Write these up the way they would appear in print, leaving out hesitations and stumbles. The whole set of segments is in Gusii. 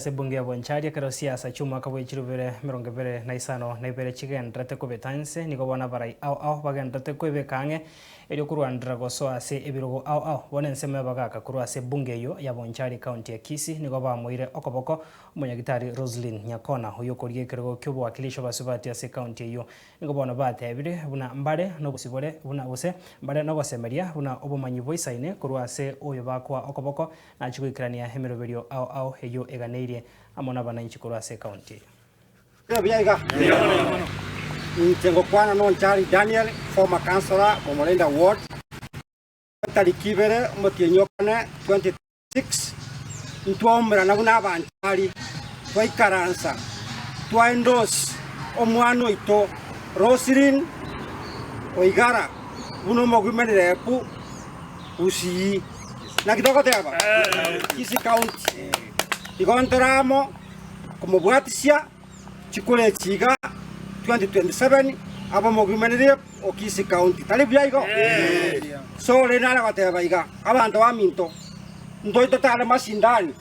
Ase ebunge ya Bonchari ekero siasa chi'omwaka bwe chirubere 25 chigendererete kobeta inse, nigo bono abarai ao ao bagendererete kwebeka ang'e erio korwanderera gosoa ase ebirogo ao ao. Bono ensemo y'abagaaka korwa ase ebunge eyio ya Bonchari ekaunti ya Kisii nigo bamoire okoboko omonyagitari Roselyn Nyakona oyio okorigia ekerogo ki'obowakilishi obasubati ase ekaunti eyio. Nigo bono batebire buna mbare nobosibore buna gose mbare nogosemeria buna obomanyi boisaine korwa ase oyo bakoa okoboko Nachie goikerania emeroberio ao ao eyio eganeirie amo nabananchi korwa ase ekaunti eyio. Mbuya buya iga. Inche ngokwana nonchari Daniel, former councillor Bomorenda Ward, tariki ibere omotienyi o kane 2026, ntwaumerana buna abanchari, twaikaransa, twa endorse omwana oito Roselyn Oigara buna omogwimani rep Gusii. Naki togoteba? Kisii County. Igo ntore amo komobwatisia chikura echi iga 2027 abe omogwimani o Kisii County. Tari buya igo? So rende nare goteba iga, abanto baminto, ntoi totare mashindani,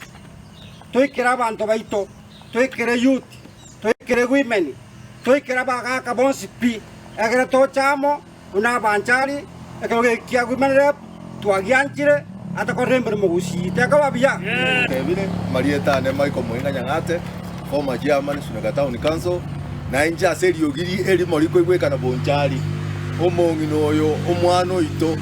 toikere abanto baito, toikere youth, toikere women, toikere abagaka bonsi pi, egere toche amo. Buna abanchari, ekero kiagwimanire twagianchire, atakorire emeremo gusii, tekoba buya. Tebire, Amarieta ane Michael Moinga Nyang'ate, former chairman Suneka Town Council, na inche ase eriogi erimo rikoigwekana Bonchari, omong'ina oyo omwana oito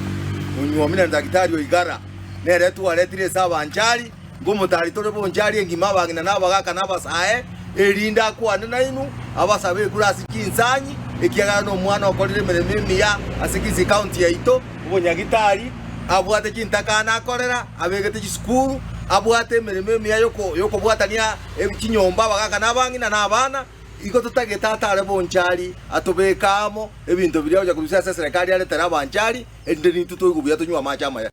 onyuomire na Daktari Oigara, nere twaretire ase abanchari, Ngomotari tore bonchari engima abang'ina na abagaaka na abasae, erinde akwane nainwe, abasabe ekura ase chinsanyi, ekiagera nomwana okorire emeremo emiya ase Kisii County yaito, obonyagitari, abwate chintakana akorera, abegete chisukuru, abwate emeremo emiya yokobwatania chinyomba abagaaka na abang'ina na abana. Igo totagete atare bonchari, atobeke amo ebinto biria agocha korusia ase eserekari aretere abanchari, erinde nintwe toigwe buya tonywe amache amaya.